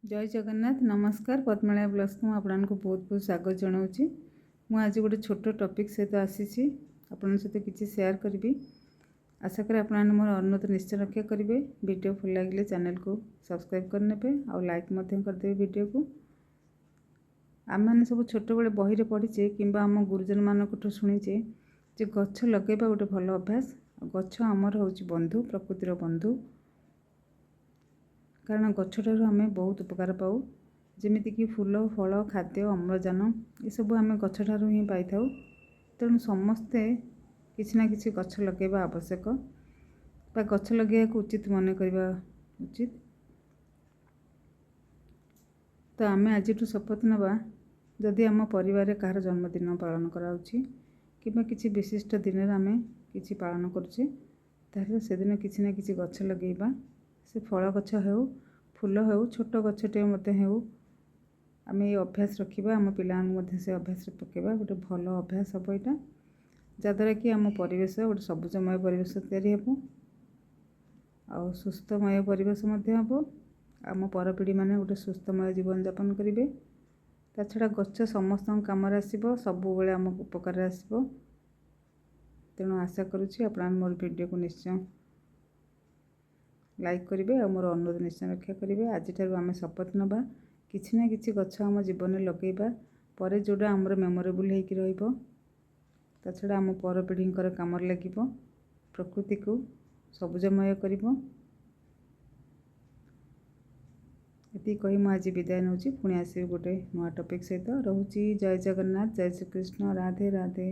ଜୟ ଜଗନ୍ନାଥ, ନମସ୍କାର। ପଦ୍ମାଳୟ ବ୍ଲଗ୍ସକୁ ମୁଁ ଆପଣଙ୍କୁ ବହୁତ ବହୁତ ସ୍ୱାଗତ ଜଣାଉଛି। ମୁଁ ଆଜି ଗୋଟେ ଛୋଟ ଟପିକ୍ ସହିତ ଆସିଛି, ଆପଣଙ୍କ ସହିତ କିଛି ସେୟାର କରିବି। ଆଶା କରେ ଆପଣମାନେ ମୋର ଅନୁରୋଧ ନିଶ୍ଚୟ ରକ୍ଷା କରିବେ। ଭିଡ଼ିଓ ଭଲ ଲାଗିଲେ ଚ୍ୟାନେଲକୁ ସବସ୍କ୍ରାଇବ୍ କରିନେବେ ଆଉ ଲାଇକ୍ ମଧ୍ୟ କରିଦେବେ ଭିଡ଼ିଓକୁ। ଆମେମାନେ ସବୁ ଛୋଟବେଳେ ବହିରେ ପଢ଼ିଛେ କିମ୍ବା ଆମ ଗୁରୁଜନମାନଙ୍କଠୁ ଶୁଣିଛେ ଯେ ଗଛ ଲଗାଇବା ଗୋଟେ ଭଲ ଅଭ୍ୟାସ। ଗଛ ଆମର ହେଉଛି ବନ୍ଧୁ, ପ୍ରକୃତିର ବନ୍ଧୁ। କାରଣ ଗଛଠାରୁ ଆମେ ବହୁତ ଉପକାର ପାଉ, ଯେମିତିକି ଫୁଲ, ଫଳ, ଖାଦ୍ୟ, ଅମ୍ଳଜାନ, ଏସବୁ ଆମେ ଗଛଠାରୁ ହିଁ ପାଇଥାଉ। ତେଣୁ ସମସ୍ତେ କିଛି ନା କିଛି ଗଛ ଲଗାଇବା ଆବଶ୍ୟକ ବା ଗଛ ଲଗାଇବାକୁ ଉଚିତ ମନେ କରିବା ଉଚିତ। ତ ଆମେ ଆଜିଠୁ ଶପଥ ନେବା, ଯଦି ଆମ ପରିବାରରେ କାହାର ଜନ୍ମଦିନ ପାଳନ କରାହେଉଛି କିମ୍ବା କିଛି ବିଶିଷ୍ଟ ଦିନରେ ଆମେ କିଛି ପାଳନ କରୁଛେ, ତାହେଲେ ସେଦିନ କିଛି ନା କିଛି ଗଛ ଲଗାଇବା। ସେ ଫଳ ଗଛ ହେଉ, ଫୁଲ ହେଉ, ଛୋଟ ଗଛଟିଏ ମଧ୍ୟ ହେଉ, ଆମେ ଏଇ ଅଭ୍ୟାସ ରଖିବା। ଆମ ପିଲାମାନଙ୍କୁ ମଧ୍ୟ ସେ ଅଭ୍ୟାସରେ ପକାଇବା। ଗୋଟେ ଭଲ ଅଭ୍ୟାସ ହେବ ଏଇଟା, ଯାହାଦ୍ୱାରା କି ଆମ ପରିବେଶ ଗୋଟେ ସବୁଜମୟ ପରିବେଶ ତିଆରି ହେବ ଆଉ ସୁସ୍ଥମୟ ପରିବେଶ ମଧ୍ୟ ହେବ। ଆମ ପରପିଢ଼ିମାନେ ଗୋଟେ ସୁସ୍ଥମୟ ଜୀବନଯାପନ କରିବେ। ତା ଛଡ଼ା ଗଛ ସମସ୍ତଙ୍କ କାମରେ ଆସିବ, ସବୁବେଳେ ଆମ ଉପକାରରେ ଆସିବ। ତେଣୁ ଆଶା କରୁଛି ଆପଣମାନେ ମୋର ଭିଡ଼ିଓକୁ ନିଶ୍ଚୟ ଲାଇକ୍ କରିବେ ଆଉ ମୋର ଅନୁରୋଧ ନିଶ୍ଚୟ ରକ୍ଷା କରିବେ। ଆଜିଠାରୁ ଆମେ ଶପଥ ନେବା, କିଛି ନା କିଛି ଗଛ ଆମ ଜୀବନରେ ଲଗାଇବା, ପରେ ଯେଉଁଟା ଆମର ମେମୋରେବୁଲ୍ ହେଇକି ରହିବ। ତା ଛଡ଼ା ଆମ ପରପିଢ଼ିଙ୍କର କାମରେ ଲାଗିବ, ପ୍ରକୃତିକୁ ସବୁଜମୟ କରିବ। ଏତିକି କହି ମୁଁ ଆଜି ବିଦାୟ ନେଉଛି। ପୁଣି ଆସିବି ଗୋଟେ ନୂଆ ଟପିକ୍ ସହିତ। ରହୁଛି। ଜୟ ଜଗନ୍ନାଥ, ଜୟ ଶ୍ରୀକୃଷ୍ଣ, ରାଧେ ରାଧେ।